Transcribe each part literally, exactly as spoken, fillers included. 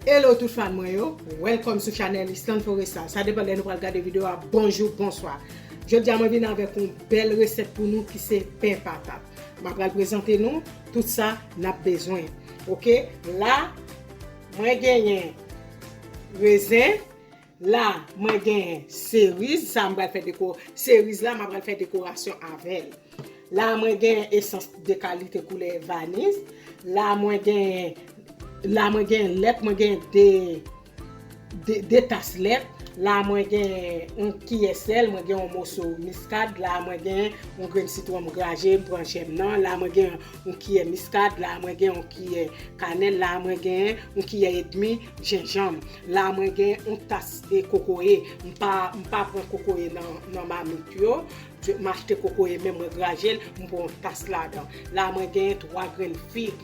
Hello tout fan mwen yo, welcome sou chanèl Islande Forestal. Sa depann lè nou pral gade videyo a, bonjou, bonswa. Jodi a mwen vin avèk yon bèl resèt pou nou ki se pen patat. M ap pral prezante nou tout sa n ap bezwen. Oke, la mwen genyen rezen, la mwen genyen seriz, sa m pral fè deko, seriz la m ap pral fè dekorasyon avè l. La mwen gen esans de kalite koulè vaniz. La mwen gen, la mwen gen lèt, mwen gen de, de, de tas lèt. La mwen gen yon kiyè sèl, mwen gen yon moso miskad. La mwen gen yon grenn sitwon m graje, m pran jèm nan. La mwen gen yon kiyè miskad. La mwen gen yon kiyè kanèl. La mwen gen yon kiyè edmi jenjanm. La mwen gen yon tas e kokoye. M pa, m pa pran kokoye nan, nan mamit yo. M achte kokoye menm, mwen graje l, m pran yon tas ladan. La mwen genyen twa grenn fig.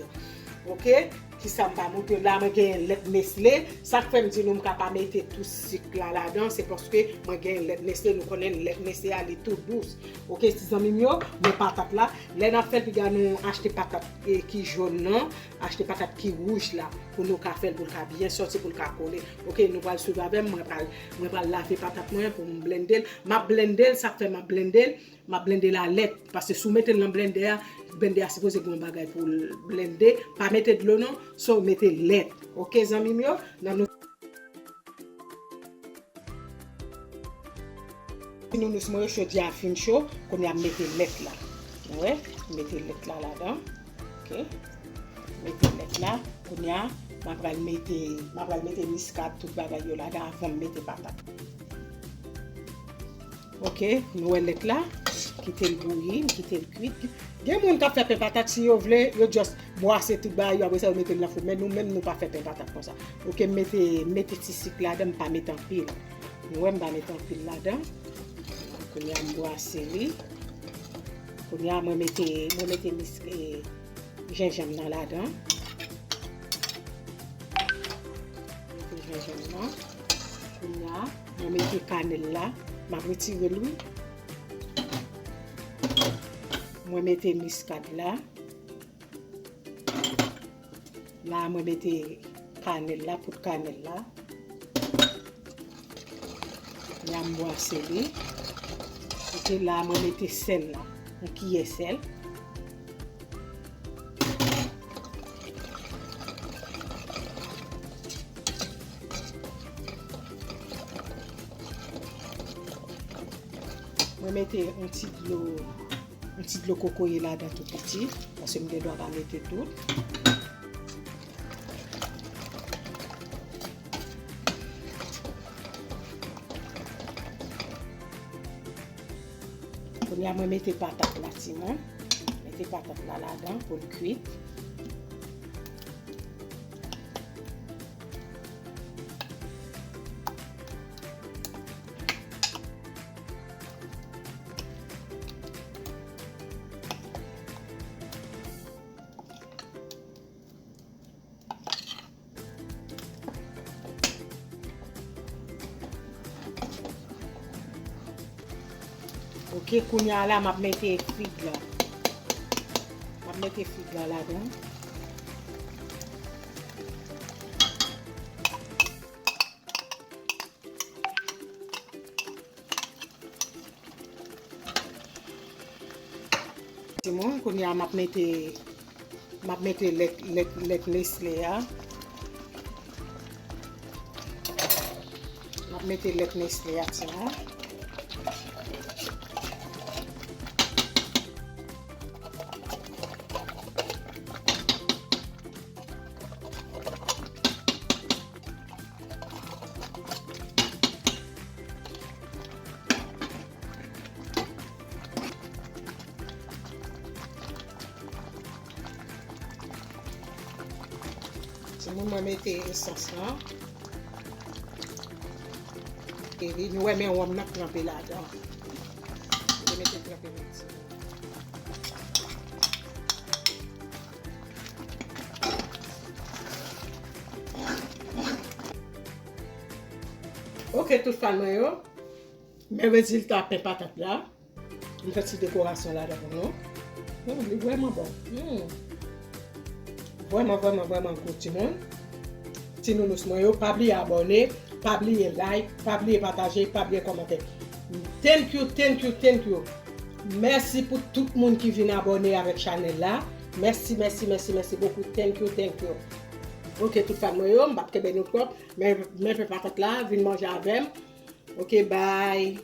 Oke? Kisa m pa montre? La mwen genyen lèt Nestlé. Sa k fè m di nou m ka pa mete tout sik la ladan, se paske mwen genyen lèt Nestlé. Nou konnen lèt Nestlé a li tou dous. Oke, ti zanmi m yo, men patat la, lè n ap fè l, piga nou achte patat, e, ki jòn nan, achte patat ki wouj la, pou nou ka fè l, pou l ka byen sòti, pou l ka kole. Oke, nou pral swiv avè m, mwen pral, mwen pral lave patat mwen pou m blende l. M ap blende l, sa k fè m ap blende l, m ap blende l a lèt. Paske si w mete l nan blendè a, blendè a sipoze gen yon bagay pou l blende. Pa mete dlo non, so mete lèt. Oke, zanmi m yo, nan nou Nounous mwen yo, chòdyè a fin cho, kounye a m mete lèt la. Ou wè, m mete lèt la ladan. Oke. Mete lèt la. Kounye a, m ap pral mete, m ap pral mete miskad, tout bagay yo ladan avan m mete patat. Oke, nou wè lèt la. Kite l bouyi, kite l kwit. Gen moun k ap fè pen patat, si yo vle, yo just bwase tout bagay yo, apre sa yo mete l nan fou. Men nou menm, nou pa fè pen patat konsa. Oke, m mete, m mete ti sik ladan, m pa mete anpil. Nou wè, m pa mete anpil ladan. Kounye a, m bwase li. Kounye a, mwen mete, mwen mete mis-, e, jenjanm nan ladan. Mete jenjanm nan. Kounye a, mwen mete kanèl la. M ap retire l, wi. Mwen mete miskad la. La, mwen mete kanèl la, poud kanèl la. La, m bwase li. Epi la, mwen mete sèl la. Yon kiyè sèl. Mwen mete yon ti dlo, yon ti dlo kokoye ladan tou piti, paske m gen dwa pa mete tout. Kounye a, mwen mete patat la, timoun. Mete patat la ladan pou l kwit. Oke, kounye a la, m ap mete fig la. M ap mete fig la ladan. Timoun, kounye a m ap mete, m ap mete lèt, lèt, lèt Nestlé a. M ap mete lèt Nestlé a, timoun. Timoun, mwen mete esans lan. Epi nou wè men wonm nan k tranpe ladan. Mwen mete l tranpe nan ti. Oke, tout fan mwen yo. Men rezilta pen patat la. M fè ti dekorasyon ladan pou nou. Hmm, li vrèman bon. Hmm. Vrèman, vrèman, vrèman gou, timoun. Ti nounous mwen yo, pa bliye abòne, pa bliye like, pa bliye pataje, pa bliye kòmante. Thank you, thank you, thank you. Mèsi pou tout moun ki vin abòne avèk chanèl la. Mèsi, mèsi, mèsi, mèsi bokou. Thank you, thank you. Ok, tout fan mwen yo, m p ap kenbe nou twòp, men, men pè patant la, vin manje avè m. Ok, bye.